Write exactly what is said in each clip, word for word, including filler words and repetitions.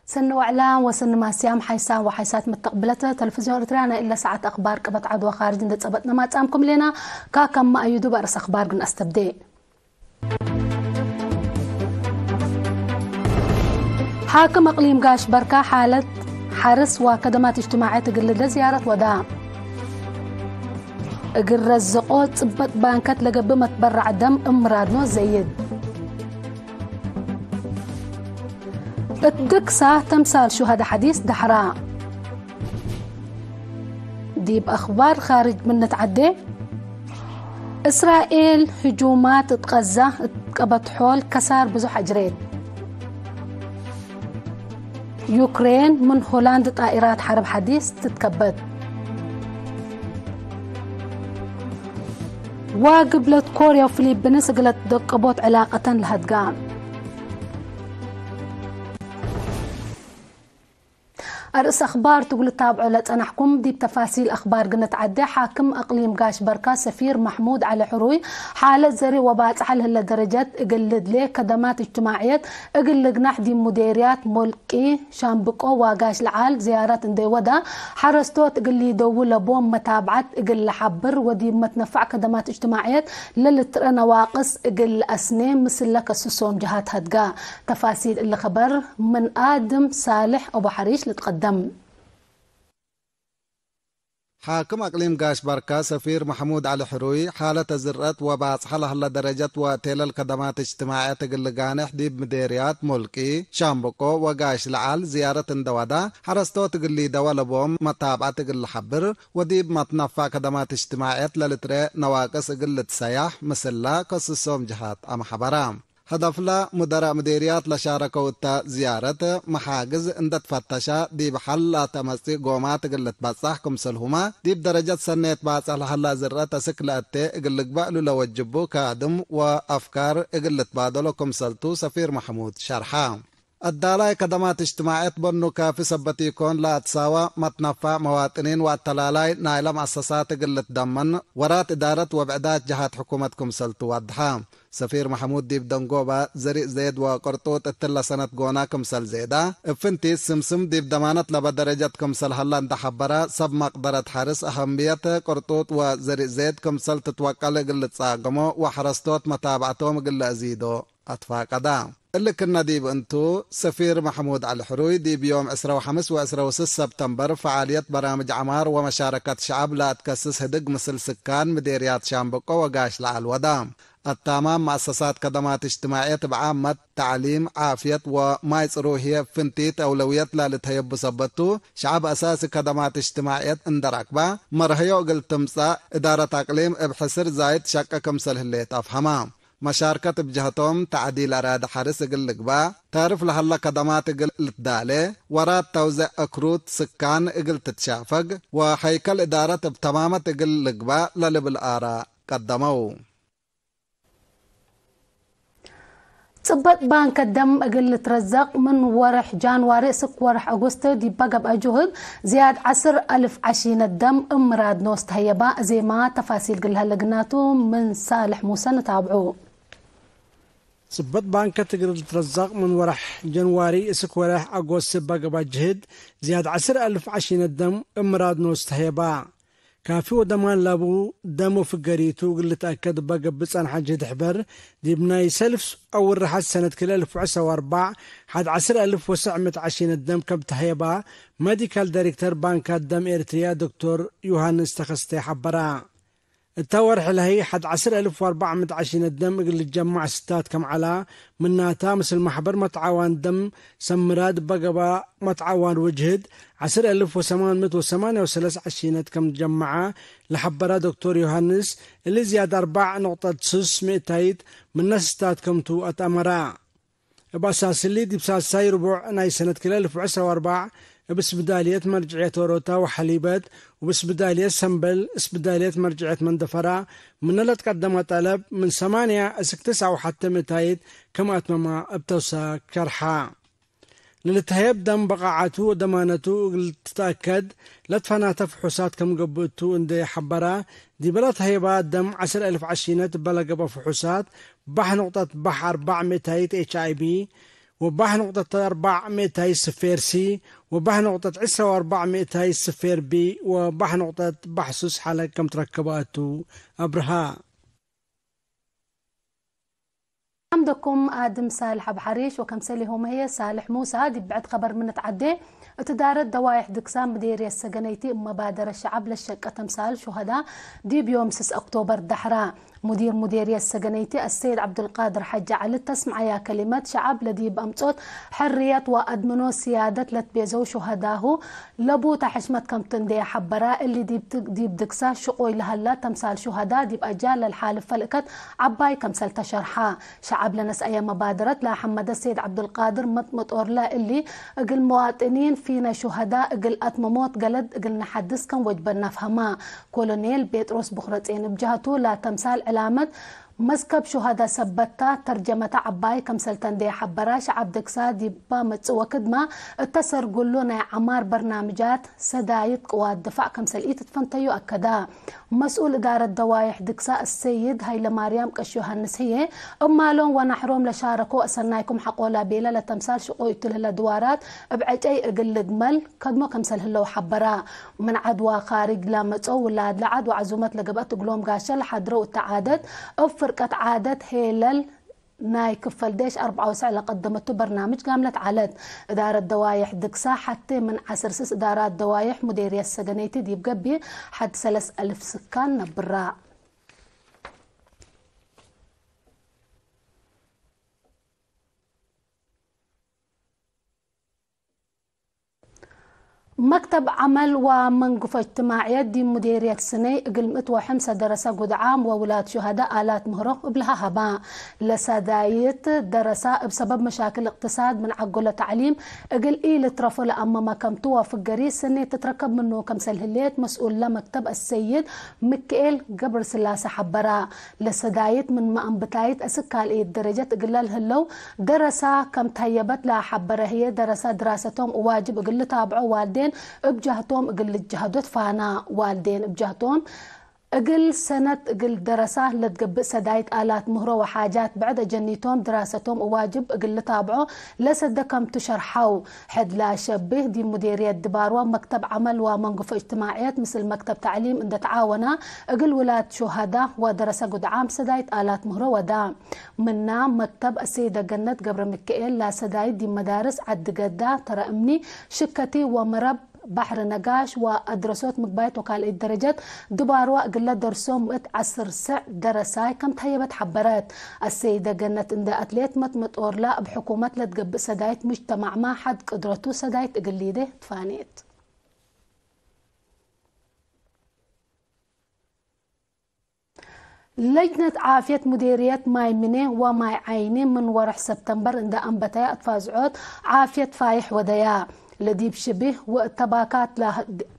ሰኒ ወዕላም ወሰኒ ማስያም ሓይሳም ወሓይሳት መተቅብለተ ተለፍዝዮን ኤርትርያ ናይ እለ ሰዓት አክባር ቅበት ዐድ ወካርጅ እንዴ ጸበጥነ ማጻምኩም ሌና። ካከም መአዩዱ በእርስ አክባር ግን አስተብዴ። ሓክም አቅሊም ጋሽ በርካ ሓለት ሐርስ ወከደማት እጅትማዕየት እግል ልደ ዝያረት ወዳ። እግል ረዝቆ ጽበጥ ባንከት ለገብእ መትበረዕ ደም እምራድኖ ዘይድ። እት ድግሳ ተምሳል ሹሀደ ሐዲስ ደሐራ። ዲብ አኽባር ኻርጅ ምን ንትዐዴ፣ እስራኤል ህጁማት እት ቀዛ እት ቀበት ሖል ከሳር ብዙሕ አጅሬት። ዩክሬን ምን ሆላንድ ጣኢራት ሐርብ ሐዲስ ትትከበት። ወግብለት ኮርያ ወፊሊፒንስ እግለ ትደቅቦት ዕላቀተን ለሀድጋ። አርእስ አኽባር ቱ እግል ልታብዖ ለጸናሕኩም። ዲብ ተፋሲል አኽባር ግንትዐዴ፣ ሓክም አቅሊም ጋሽ በርካ ሰፊር መሕሙድ ዐሊ ሕሩይ፣ ሓለት ዘርእ ወባጽሐ ለህለ ደረጀት እግል ልድሌ ከደማት እጅትማዕየት እግል ልግናሕ ዲብ ሙዴርያት ሞልቂ፣ ሻምብቆ ወጋሽ ለዓል ዝያረት እንዴ ወዳ፣ ሐረስቶት እግል ሊደዉ ለቦም መታብዐት እግል ለሐብር ወዲብ መትነፋዕ ከደማት እጅትማዕየት ለልትረአ ነዋቅስ እግል ለአስኔ ምስል ለከስሶም ጀሃት ሀድጋ። ተፋሲል እሊ ኸበር ምን አድም ሳልሕ አቡ ሐሪሽ ልትቀደም። ሓክም አቅሊም ጋሽ በርካ ሰፊር መሕሙድ ዐሊ ሕሩይ፣ ሓለተ ዝርአት ወባጽሐ ለህለ ደረጀት ወቴለል ከደማት እጅትማዕየት እግል ልጋንሕ ዲብ ምዴርያት ሞልቂ፣ ሻምበቆ ወጋሽ ለዓል ዝያረት እንደ ወዳ፣ ሐረስቶት እግል ሊደወ ለቦም መታብዐት እግል ለሐብር ወዲብ መትነፋዕ ከደማት እጅትማዕየት ለልትረአ ነዋቅስ እግል ልትሰያሕ ምስላ ከስሶም ጀሃት አምሐበራ። ሀደፍለ፣ ሙደራእ ምዴርያት ለሻረከው እተ ዝያረት፣ መሓግዝ እንደ ትፈተሸ፣ ዲብ ሐል ላተ መጽእ ጎማት እግል ልትበጸሕ ክምሰልሁመ፣ ዲብ ደረጀት ሰኔት ባጽሕ ለሀላ ዝርአት አስክ ለአቴ እግል ልግበእ እሉ ለወጅቡ ካድም ወአፍካር እግል ልትባደሎ ክምሰልቱ ሰፊር መሕሙድ ሸርሐ። አዳላይ ከደማት እጅትማዕየት በኑ ካፊ ሰበት ኢኮን፣ ለአትሳወ መትነፋዕ መዋጥኒን ወአተላላይ ናይለ መአሰሳት እግል ልትደመን ወራት እዳረት ወብዕዳት ጀሃት ሕኩመት ክምሰልቱ ወድሐ። ሰፊር መሐሙድ ዲብ ደንጎበ፣ ዘሪእ ዘይድ ወቅርጡጥ እትለ ሰነት ጎና ክምሰል ዜዳ፣ እብ ፍንቲት ስምስም ዲብ ደማነት ለበ ደረጀት ክምሰል ሀላ እንደ ሐበረ፣ ሰብ መቅደረት ሐርስ አሀምየት ቅርጡጥ ወዘሪእ ዘይድ ክምሰል ትትወቀል እግል ልትጻገሞ ወሐረስቶት መታብዐቶም እግል ለአዚዶ አትፋቀዳ። እሊ ክነ ዲብ እንቱ፣ ሰፊር መሐሙድ ዐሊ ሕሩይ ዲብ ዮም ዕስራ ወሐምስ ወዕስራ ወስስ ሰብተምበር ፈዓልየት በራምጅ ዐማር ወመሻረከት ሸዐብ ለአትከስስ ህድግ ምስል ስካን ምዴርያት ሻምበቆ ወጋሽ ለዐል ወዳ። አታማም መአሰሳት ከደማት እጅትማዕየት እብ ዓመት፣ ተዕሊም፣ ዓፍየት ወማይ ጽሩይ ህዬ እብ ፍንቲት አውለውየት ለልትሀየቡ ሰበት ቱ፣ ሸዐብ አሳሲ ከደማት እጅትማዕየት እንደ ረክበ፣ መርሀዮ እግል ትምጸእ፣ እዳረት አቅሊም እብ ሕስር ዛይድ ሸቄ ክምሰል ህሌት አፍሀመ። መሻርከት እብ ጀህቶም፣ ተዕዲል አራዲ ሐርስ እግል ልግባእ፣ ታርፍ ለሀለ ከደማት እግል ልትዳሌ፣ ወራት ተውዜዕ አክሩት ስካን እግል ትትሻፈግ፣ ወሀይከል እዳረት እብ ተማመት እግል ልግባእ ለልብል አራ ቀደመው። ጽበጥ ባንከ ደም እግል ልትረዘቅ፣ ምን ወርሕ ጃንዋሪ እስክ ወርሕ ኦጎስት ዲበ ገብአ ጁህድ፣ ዝያድ ዐስር አልፍ ዐሺነት ደም እብ ምራድ ኖስ ተሀየባ። እዜማ ተፋሲል እግል ለሀለ ግናቱ ምን ሳልሕ ሙሰ ንታብዑ። ጽበጥ ባንከት እግል ልትረዘቅ፣ ምን ወርሕ ጀንዋሪ እስክ ወርሕ ኦጎስት ዲበ ገብአ ጅህድ፣ ዝያድ ዐስር አልፍ ዐሺነት ደም እብ ምራድ ኖስ ተሀየባ። ካፊ ወደማን ላቡ ደም ወፍገሪቱ እግል ልትአከድ እበ ገብእ ጸንሐ ጅህድ ሕበር፣ ዲብ ናይ ሰልፍ አውል ረሐት ሰነት ክልኤ አልፍ ወዐስር ወአርበዕ፣ ሐድ ዐስር አልፍ ወሰዕ ምእት ዐሺነት ደም ከም ተሀየባ፣ መዲካል ዳይሬክተር ባንካት ደም ኤሪትርያ ዶክቶር ዮሃንስ ተኸስተ ሐበራ። እተ ወርሕ ለሀይ ሐድ ዐስር አልፍ ወአርበዕ ምእት ዐሺነት ደም እግል ልትጀመዕ ስታት ከም ዐላ፣ ምናታ፣ ምስል ማሕበር መትዓዋን ደም ሰብ ምራድ እበ ገብአ መትዓዋን ወጅህድ፣ ዐስር አልፍ ወሰማን ምእት ወሰማንያ ወሰለስ ዐሺነት ከም ጀመዐ ለሐበረ ዶክቶር ዮሃንስ፣ እሊ ዝያድ አርበዕ ነቁጠት ስስ ምእታይት ምነ ስታት ከምቱ አትአመረ። እብ አሳስ እሊ፣ ዲብ ሳልሳይ ርቡዕ ናይ ሰነት ክልኤ አልፍ ወዐስር ወአርበዕ፣ እብ ስብዳልየት መርጅዕየት ኦሮታ ወሐሊበት፣ ወእብ ስብዳልየት ሰምበል፣ ስብዳልየት መርጅዕየት መንደፈራ፣ ምነ ለትቀደመ ጠለብ፣ ምን ሰማንያ እስክ ትስዓ ወሐቴ ምእታይት ከም አትመመ እብ ተውሳክ ሸርሐ። ለልትሀየብ ደም በቃዓቱ ወደማነቱ እግል ልትተአከድ ለትፈናተ ፍሑሳት ከም ገብእ እቱ እንዴ ሐበረ፣ ዲበ ለትሀየባ ደም ዐስር አልፍ ዐሺነት እበ ለገብአ ፍሑሳት ባሕ ንቁጠት ባሕ አርበዕ ምእታይት ኤች አይ ቪ ወባሕ ንቁጠት አርባዕ ምእታይ ስፌር ሲ፣ ወባሕ ንቁጠት ዕስራ ወአርባዕ ምእታይ ስፌር ቢ፣ ወባሕ ንቁጠት ባሕሱስ ሐለግ ከም ትረከበ እቱ አብርሃ። ሐምደኩም አድም ሳልሕ አብ ሐሪሽ ወከምሰሌሆመ ህዬ ሳልሕ ሙሳ። ዲብ ብዕድ ከበር ምን ንትዓዴ፣ እት እዳረት ደዋይሕ ድግሳ ምዴርየት ሰገነይቲ እብ መባደረት ሸዐብ ለሸቀ ተምሳል ሹሀዳ ዲብ ዮም ስስ ኦክቶበር ዳሕራ፣ ሙዲር ሙዴርየት ሰገነይቲ አሰይድ ዐብዱልቃድር ሐጂ ዐሊ ተስምዐያ ከሊመት፣ ሸዐብ ለዲብ አምጾት ሕርየት ወአድምኖ ስያደት ለትቤዘው ሹሀዳሁ ለቡተ ሕሽመት ከምቱ እንዴ ሐበራ፣ እሊ ዲብ ት-፣ ዲብ ድግሳ ሽቁይ ለሀላ ተምሳል ሹሀዳ ዲብ አጃል ለልሓልፍ ፈልእከት ዐባይ ከምሰል ተሸርሐ። ሸዐብ ለነስአየ መባደረት ለሐመደ ሰይድ ዐብዱልቃድር መጥመጦርለ እሊ፣ እግል መዋጥኒን ፊነ ሹሀዳ እግል አትመሞት ገለድ እግል ነሐድስ ከም ወጅበና ፍሀማ። ኮሎኔል ጴጥሮስ ቡክረጼን እብ ጀሀቱ፣ ለተምሳል ዕላመት መስከብ ሹሀዳ ሰበታ ተርጀመተ ዐባይ ከምሰልተ እንዴ ሐበራ፣ ሸዐብ ድግሳ ዲባ መጽእ ወክድመ እተ ሰርጉሉ ናይ ዐማር በርናምጃት ሰዳይት ቅዋት ድፋዕ ከምሰል ኢትትፈንተዩ አከዳ። መስኡል እዳረት ደዋይሕ ድግሳ አሰይድ ሀይለማርያም ቀሽ ዮሐንስ ህዬ፣ እማሎም ወናሕሮም ለሻረኮ አሰናይኩም ሐቆላ ቤለ ለተምሳል ሽቁይ እቱ ለህለ ድዋራት እብ ዐጨይ እግል ልድመል ከድሞ ከምሰል ህለው ሐበራ። ምን ዐድ ወካርጅ ለመጽኦ ውላድ ለዐድ ወዐዙመት ለገብአት እግሎም ጋሸ ለሐድረው እተ ዓደት፣ እብ ፍርቀት ዓደት ሄለል ናይ ክፈል ዴሽ አርበዓ ወሰዕ ለቀደመቱ በርናምጅ ጋምለት ዐለት። እዳረት ደዋይሕ ድግሳ ሐቴ ምን ዐስር ስስ እዳራት ደዋይሕ ሙዴርየት ሰገነይቲ ዲብ ገብእ ሐድ ሰለስ አልፍ ስካን ነብራ። መክተብ ዐመል ወመንግፎ እጅትማዕየት ዲብ ሙዴርየት ስነይ እግል ምእት ወሐምሰ ደረሰ ጉድዓም ወውላድ ሹሀዳ አላት ምህሮ እብልሃ ሀባ። ለሰዳይት ደረሳ እብ ሰበብ መሻክል እቅትሳድ ምን ዐጎለ ተዕሊም እግል ኢልትረፎ ለአመመ ከምቱ ወፍገሪ ስኔት ትትረከብ ምኑ ከምሰል ህሌት መስኡለ መክተብ አሰይድ ምክኤል ገብረስላሴ ሐበራ። ለሰዳይት ምንመ አንብታይት አስክ ካልእየት ደረጀት እግለ ለህለው ደረሳ ከም ተህየበት ለሐበረ ህዬ፣ ደረሳ ድራሰቶም እዋጅብ እግል ልታብዖ ዋልዴን እብ ጀህቶም እግል ልጀሀዶ ትፋና። ዋልዴን እብ ጀህቶም እግል ሰነት እግል ደረሳ ለትገብእ ሰዳይት አላት ምህሮ ወሓጃት ብዕድ አጀኒቶም ድራሰቶም እዋጅብ እግል ልታብዖ ለሰደ ከምቱ ሸርሐው። ሕድ ለአሸብህ፣ ዲብ ሙዴርየት ድባርዋ መክተብ ዐመል ወመንግፎ እጅትማዕየት ምስል መክተብ ተዕሊም እንደ ተዓወና፣ እግል ውላድ ሹሀዳ ወደረሰ ጉድዓም ሰዳይት አላት ምህሮ ወዳ። ምና መክተብ አሰይደ ገነት ገብረሚካኤል፣ ለሰዳይት ዲብ መዳርስ ዐዲ ገዳ፣ ተረ እምኒ፣ ሽከቲ ወመረብ፣ ባሕሪ ነጋሽ ወአድረሶት ምግባይት ወካልኢት ደረጀት ድባርዋ እግለ ደርሶ ምእት ዐስር ሰዕ ደረሳይ ከም ተህየበት ሐበረት። አሰይደ ገነት እንደ አትሌት መጥመጦርላ እብ ሕኩመት ለትገብእ ሰዳይት ሙጅተማዕመ ሐድ ቅድረቱ ሰዳይት እግል ሊዴ ትፋኔት። ለጅነት ዓፍየት ሙዴርየት ማይ ምኔ ወማይ ዓይኒ ምን ወርሕ ሰብተምበር እንደ አንበተየ አትፋዝዖት ዓፍየት ፋይሕ ወደያ። ለዲብ ሽቢህ ወእተባካት ላ-፣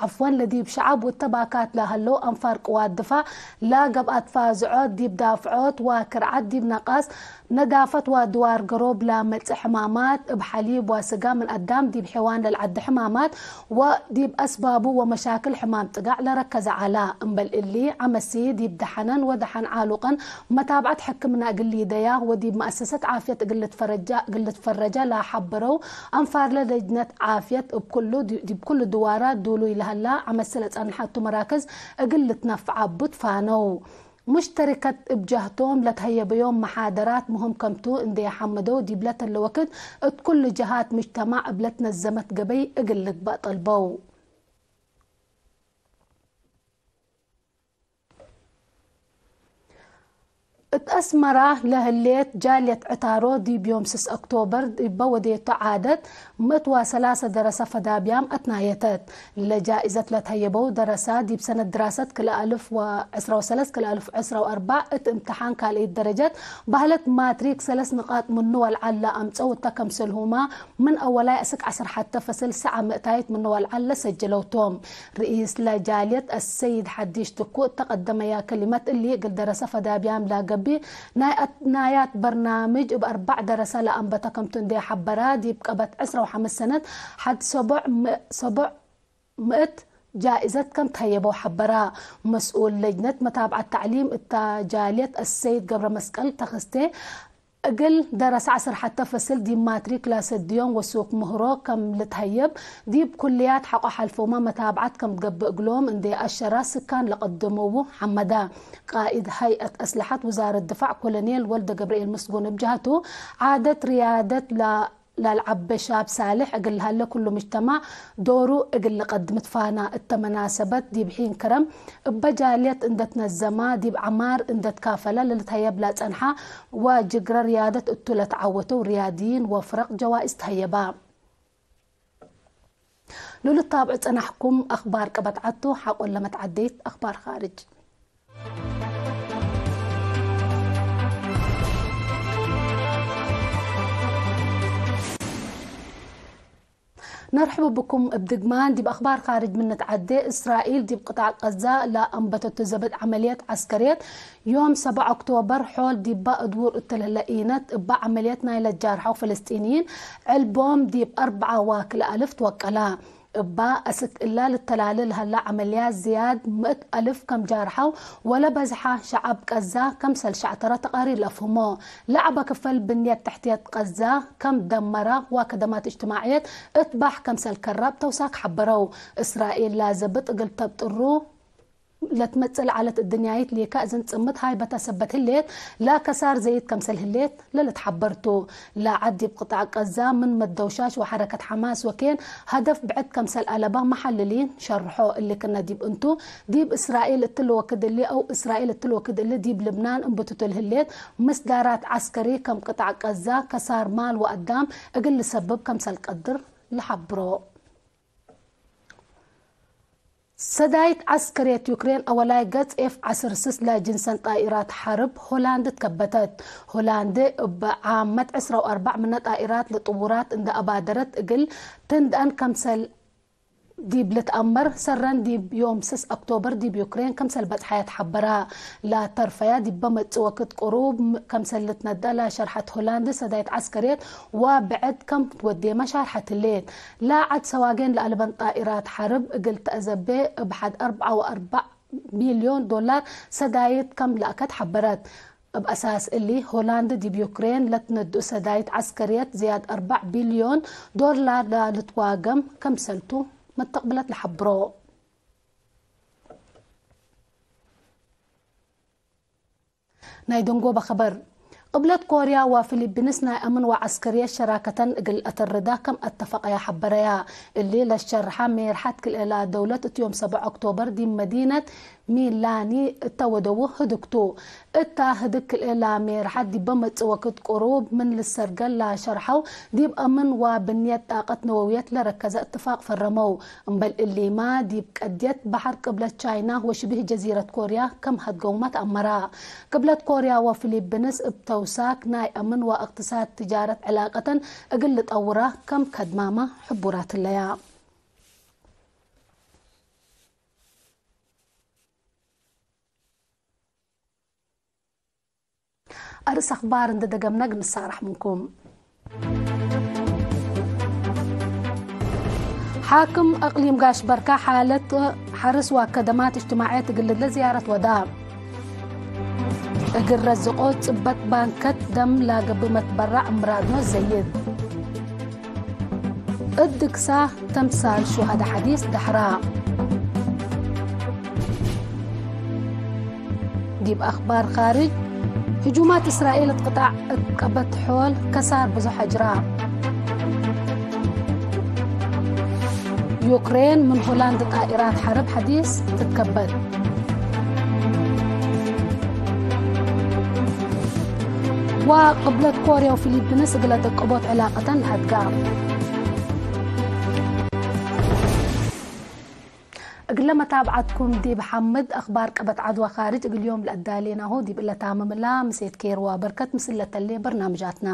ዐፍወን፣ ለዲብ ሸዐብ ወእተባካት ለሀለው አንፋር ቅዋት ድፋዕ ለገብአት ፋዝዖት ዲብ ዳፍዖት ወክርዓት ዲብ ነቃስ ነዳፈት ወድዋር ገሮብ ለመጽእ ሕማማት፣ እብ ሐሊብ ወስጋ ምን አዳም ዲብ ሐይዋን ለልዐዲ ሕማማት ወዲብ አስባቡ ወመሻክል ሕማም ጥጋዕ ለረከዘ ዐላ። እምበል እሊ፣ ዐመሲ ዲብ ደሐነን ወደሐን ዓሉቀን መታብዐት ሕክምና እግል ሊደያ ወዲብ መአሰሰት ዓፍየት እግል ልትፈረጃ፣ እግል ልትፈረጃ ለሐበረው አንፋርለ ለጅነት ዓፍየት፣ እብ ኩሉ ዲ-፣ ዲብ ኩሉ ድዋራት ዱሉይ ለሀላ ዐመሲ ለጸንሐ እቱ መራክዝ እግል ልትነፍዐ እቡ ትፋነው። ሙሽተሪከት እብ ጀህቶም ለተሀየበዮም መሓደራት ምህም ከምቱ እንዴ ሐመደው፣ ዲብለ ተለ ወክድ እት ኩሉ ጀሃት ሙጅተማዕ እብ ለትነዘመት ገበይ እግል ልግበእ ጠልበው። እት አስመራ ለህሌት ጃልየት ዕታሮ ዲብ ዮም ስስ ኦክቶበር ዲበ ወዴቶ ዓደት ምእት ወሰላሰ ደረሰ ፈዳብያም አትናየተት። ለጃኢዘት ለትሀየበው ደረሳ ዲብ ሰነት ድራሰት ክልኤ አልፍ ወዕስራ ወሰለስ ክልኤ አልፍ ወዕስራ ወአርበዕ እት እምትሓን ካልእየት ደረጀት በህለት ማትሪክ ሰለስ ንቃጥ ምኑ ወልዓል ለአምጸው እተ ከምሰልሁመ ምን አወላይ አስክ ዐስር ሐተ ፈስል ሰዐ ምእታይት ምኑ ወልዓል ለሰጀለው ቶም። ርኢስ ለጃልየት አሰይድ ሐዲሽ ትኩ እተ ቀደመያ ከሊመት እሊ እግል ደረሰ ፈዳብያም ለገብእ ናይ አትናያት በርናምጅ እብ አርበዕ ደረሰ ለአንበተ ከምቱ እንዴ ሐበራ፣ ዲብ ቀበት ዕስራ ወሐምስ ሰነት ሐድ ሰቦዕ ም-፣ ሰቦዕ ምእት ጃኢዘት ከም ተህየበው ሐበራ። መስኡል ለጅነት መታብዐት ተዕሊም እታ ጃልየት አሰይድ ገብረመስቀል ተክስቴ፣ እግል ደረሰ ዐስር ሐተ ፈስል ዲብ ማትሪክ ላሰድዮም ወሱክ ምህሮ ከም ልትሀየብ፣ ዲብ ኩልያት ሐቆ ሐልፎመ መታብዐት ከም ትገብእ እግሎም እንዴ አሸራ፣ ስካን ለቀደመዉ ሐመዳ። ቃኢድ ሀይአት አስለሐት ውዛረት ድፋዕ ኮሎኔል ወልደገብርኤል ምስጉን እብ ጀሀቱ፣ ዓደት ርያደት ላ-፣ ላልዐበ ሻብ ሳልሕ እግል ለሀለ ኩሉ ምጅተማዕ ዶሩ እግል ለቀድም ትፋና። እተ መናሰበት ዲብ ሒን ከረም እበ ጃልየት እንደ ትነዘማ፣ ዲብ ዐማር እንደ ትካፈላ ለልትሀየብ ለጸንሓ ወጅግረ ርያደት እቱ ለተዓወተው ርያድይን ወፍረቅ ጀዋኢዝ ተሀየባ። ለልታብዑ ጸናሕኩም አኽባር ቀበት ዐቱ፣ ሐቆለ መትዓደይት አኽባር ኻርጅ። ነርሕቡ ብኩም እብ ድግማን። ዲብ አኽባር ኻርጅ ምን ንትዓዴ፣ እስራኤል ዲብ ቅጣዕ ቀዛ ለአንበተቱ ዘብጥ ዐመልየት ዐስከርየት፣ ዮም ሰብዓ ኦክቶበር ሖል ዲባ እድውር እት ለህለ ኢነት፣ እባ ዐመልየት ናይለ ጃርሐው ፍልስጢንይን ዕልቦም ዲብ አርበዓ ዋክል አልፍ ትወቀላ። እባ አስክ እላ ልተላሌ ለሀላ ዐመልያት ዝያድ ምእት አልፍ ከም ጃርሐው ወለበዝሐ ሸዐብ ቀዛ ከምሰል ሸዕተረ ተቃሪር ለአፍህሞ። ለዐበ ክፈል ብንየት ተሕትየት ቀዛ ከም ደመራ ወከደማት እጅትማዕየት እት ባሕ ከምሰል ከራብ ተውሳክ ሐበረው። እስራኤል ላዘብጥ እግል ተብጥሩ ለትመጽእ ለዐለት እድንያይት ሌከ እዝን ጽምት ሃይበተ ሰበት ህሌት፣ ለከሳር ዘይድ ከምሰል ህሌት ለልትሐበር ቱ። ለዐድ ዲብ ቅጣዕ ቀዛ ምን መደውሻሽ ወሐረከት ሐማስ ወኬን ሀደፍ ብዕድ ከምሰል አለባ መሐልሊን ሸርሖ። እሊ ክነ ዲብ እንቱ፣ ዲብ እስራኤል እትሊ ወክድ እሊ አው እስራኤል እትሊ ወክድ እሊ ዲብ ልብናን እንብትቱ ለህሌት ምስዳራት ዐስከሪ ከም ቅጣዕ ቀዛ ከሳር ማል ወአዳም እግል ልሰብብ ከምሰል ቀድር ለሐብሮ። ሰዳይት ዐስከርየት ዩክሬን አወላይ ገጽ ኤፍ ዐስር ስስ ለጅንሰን ጣኢራት ሐርብ ሆላንድ ትከበተት። ሆላንድ እብ ዓመት ዕስራ ወአርበዕ ምነ ጣኢራት ለጥዉራት እንደ አባደረት እግል ትንድአን ከምሰል ዲብ ልትአመር ሰረን ዲብ ዮም ስስ ኦክቶበር ዲብ ዩክሬን ከምሰል በጽሐየ ተሐበራ። ለተርፈያ ዲበ መጽእ ወክድ ቅሩብ ም-፣ ከምሰል ልትነዳ ለሸርሐት ሆላንድ ሰዳይት ዐስከርየት ወብዕድ ከም ትወዴመ ሻርሐት ህሌት። ለዐድ ሰዋጌን ለአልበን ጣኢራት ሐርብ እግል ተአዘቤ እብ ሐድ አርበዓ ወአርበዕ ሚልዮን ዶላር ሰዳይት ከም ለአከት ሐበረት። እብ አሳስ እሊ፣ ሆላንድ ዲብ ዩክሬን ለትነድኡ ሰዳይት ዐስከርየት ዝያድ አርበዕ ቢልዮን ዶላር ለልትዋገም ከምሰልቱ መተቅብለት ለሐብሮ። ናይ ደንጎበ ኸበር። ቅብለት ኮርያ ወፊሊፒንስ ናይ አምን ወዐስከርየት ሸራከተን እግል አተርዳ ከም አተፈቀያ ሐበረያ። እሊ ለሸርሐ ሜርሐት ክልኤላ ደውለት እት ዮም ሰብዕ ኦክቶበር ዲብ መዲነት ሚላኒ እተ ወደዉ ህድግ ቱ። እታ ህድግ ክልኤላ ሜርሐት ዲበ መጽእ ወክድ ቅሩብ ምን ልሰርገል ለሸርሐው፣ ዲብ አምን ወብንየት ጣቀት ነወውየት ለረከዘ እትፋቅ ፈረመው። እምበል እሊማ፣ ዲብ ቀድየት በሐር ቅብለት ቻይና ወሽብህ ጀዚረት ኮርያ ከም ሀድገውመ ተአመራ። ቅብለት ኮርያ ወፊሊፒንስ እብ ተውሳክ ናይ አምን ወእቅትሳድ ትጃረት ዕላቀተን እግል ልጠውራ ከም ከድማመ ሕቡራት ህለያ። አርእስ አኽባር እንዴ ደገምነ እግል ንሳረሕ ምንኩም። ሓክም አቅሊም ጋሽ በርካ ሓለት ሐርስ ወከደማት እጅትማዕየት እግል ልዝያረት ወዳ። እግል ረዝቆ ጽበት ባንከት ደም ለገብእ መትበራዕ ምራድኖ ዘይድ። እት ድግሳ ተምሳል ሹሀደ ሐዲስ ደሕራ። ዲብ አኽባር ኻርጅ፣ ህጁማት እስራኤል እት ቅጣዕ እት ቀበት ሖል ከሳር ብዙሕ አጅራ። ዩክሬን ምን ሆላንድ ጣኢራት ሐርብ ሐዲስ ትትከበት። ወቅብለት ኮርያ ወፊሊፒንስ እግለ ደቀቦት ዕላቀተን ለሀድጋ። እግለ መታብዐትኩም ዲብ ሐምድ አኽባር ቀበት ዐድ ወኻርጅ እግል ዮም ለአዳሌናሁ ዲብ እለ ታምምላ፣ ምሴት ኬር ወበርከት ምስል ለተሌ በርናምጃትና።